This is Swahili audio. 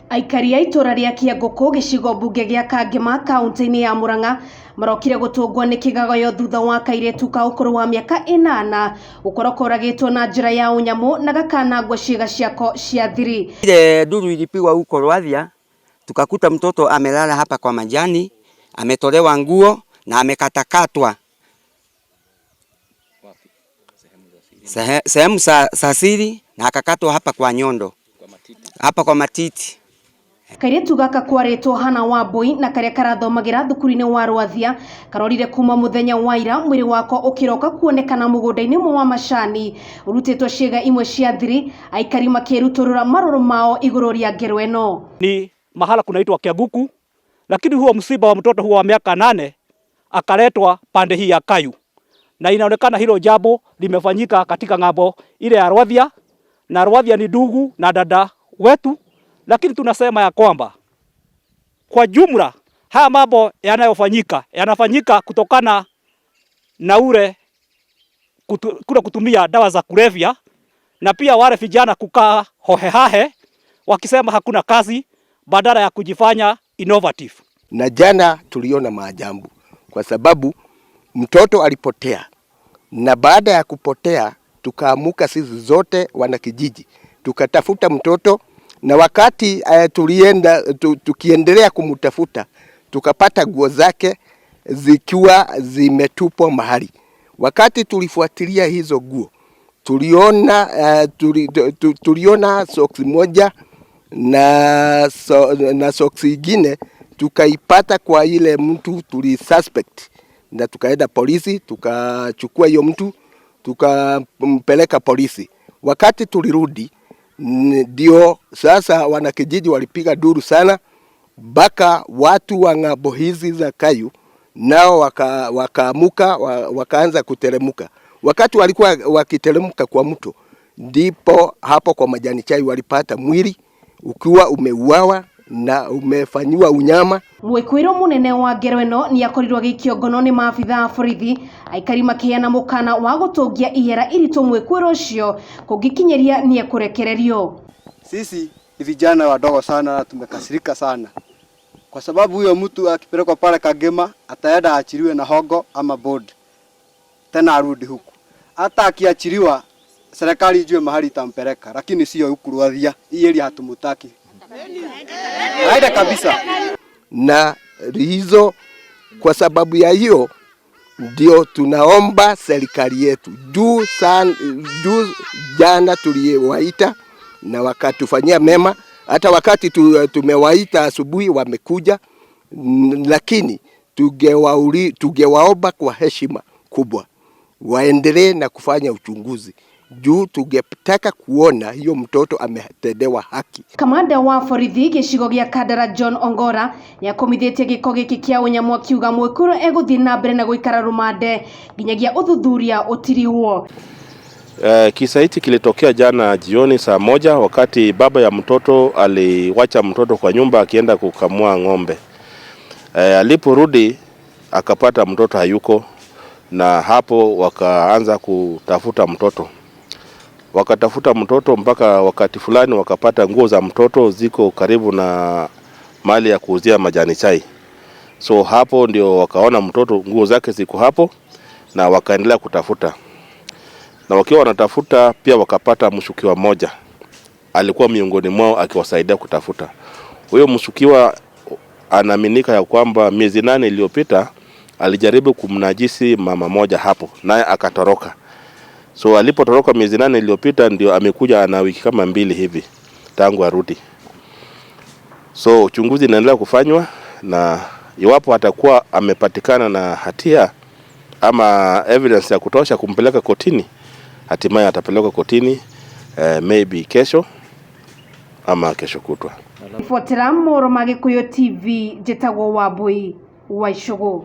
Aikari a itũra rĩa Kĩangũkũ gĩcigo mbunge gĩa Kangema kaunti-inĩ ya Murang'a marokire gũtũngwo nĩ kĩgagoyo thutha wa kairĩtu ka ũkũrũ wa mĩaka 8 gũkorwo koragĩtwo na njĩra ya ũnyamũ na gakanangwo ciĩga ciako cia thiri. Ile duru ilipigwa huko Rwathia, tukakuta mtoto amelala hapa kwa majani, ametolewa nguo na amekatakatwa sehemu za siri na akakatwa hapa kwa nyondo, hapa kwa matiti. Kairĩtu gaka kwarĩtwo Hana Wambui na karĩa karathomagĩra thukuru-inĩ wa Rwathia karorire kuma mũthenya wa ira mwĩrĩ wako ũkĩroka kuonekana mũgũnda-inĩ ũmwe wa macani ũrutĩtwo ciĩga imwe cia thiri, aikari makĩrutũrũra marũrũ mao igũrũ rĩa ngero ĩno. Ni mahala kunaitwa Kiaguku, lakini huo msiba wa mtoto huo wa miaka 8 akaletwa pande hii ya Kayu, na inaonekana hilo jambo limefanyika katika ng'ambo ile ya Rwathia, na Rwathia ni ndugu na dada wetu, lakini tunasema ya kwamba kwa jumla haya mambo yanayofanyika yanafanyika kutokana na ule kule kutumia dawa za kulevya, na pia wale vijana kukaa hohehahe wakisema hakuna kazi badala ya kujifanya innovative. Na jana tuliona maajabu kwa sababu mtoto alipotea, na baada ya kupotea tukaamuka sisi zote wanakijiji tukatafuta mtoto, na wakati tulienda tukiendelea kumtafuta tukapata nguo zake zikiwa zimetupwa mahali. Wakati tulifuatilia hizo nguo tuliona socks moja na socks ingine tukaipata kwa ile mtu tulisuspect, na tukaenda polisi tukachukua hiyo mtu tukampeleka polisi. Wakati tulirudi ndio sasa wanakijiji walipiga duru sana mpaka watu wa ng'ambo hizi za Kayu nao wakaamuka, wakaanza kuteremuka. Wakati walikuwa wakiteremuka kwa mto, ndipo hapo kwa majani chai walipata mwili ukiwa umeuawa na umefanyiwa unyama. Mwĩkũĩrwo mũnene wa ngero ĩno nĩ akorirwo agĩikio ngono nĩ maabitha a borithi, aikari makĩheana mũkana wa gũtũngia ihera iritũ mwĩkũĩrwo ũcio kũngĩkinyĩria nĩ ekũrekererio. Sisi ni vijana wadogo sana na tumekasirika sana kwa sababu huyo mtu akipelekwa pale Kangema ataenda aachiliwe na hongo ama board, tena arudi huku. Hata akiachiliwa serikali ijue mahali itampeleka, lakini sio huku Rwathia. Hii area hatumutaki. Aida kabisa. Na hizo kwa sababu ya hiyo ndio tunaomba serikali yetu juu sana, juu jana tuliwaita na wakatufanyia mema. Hata wakati tumewaita asubuhi wamekuja, lakini tungewaomba kwa heshima kubwa waendelee na kufanya uchunguzi juu tungetaka kuona hiyo mtoto ametendewa haki. Kamanda wa borithi gĩcigo gĩa Kandara John Ongora nĩakomithĩtie gĩko gĩkĩ kĩa ũnyamũ akiuga mwĩkũĩrwo egũthiĩ na mbere na gũikara rũmande nginyagia ũthuthuria ũtirihwo. Kisa hichi kilitokea jana jioni saa 1 wakati baba ya mtoto aliwacha mtoto kwa nyumba akienda kukamua ng'ombe. Aliporudi akapata mtoto hayuko, na hapo wakaanza kutafuta mtoto. Wakatafuta mtoto mpaka wakati fulani wakapata nguo za mtoto ziko karibu na mali ya kuuzia majani chai. So hapo ndio wakaona mtoto nguo zake ziko hapo, na wakaendelea kutafuta. Na wakiwa wanatafuta pia wakapata mshukiwa mmoja alikuwa miongoni mwao akiwasaidia kutafuta. Huyo mshukiwa anaaminika ya kwamba miezi 8 iliyopita alijaribu kumnajisi mama moja hapo, naye akatoroka. So alipotoroka miezi 8 iliyopita ndio amekuja, ana wiki kama 2 hivi tangu arudi. So uchunguzi unaendelea kufanywa, na iwapo atakuwa amepatikana na hatia ama evidence ya kutosha kumpeleka kotini, hatimaye atapelekwa kotini, maybe kesho ama kesho kutwa. Ribotera Mohoro ma Gĩkũyũ TV, njĩtagwo Wambui wa Icũgũ.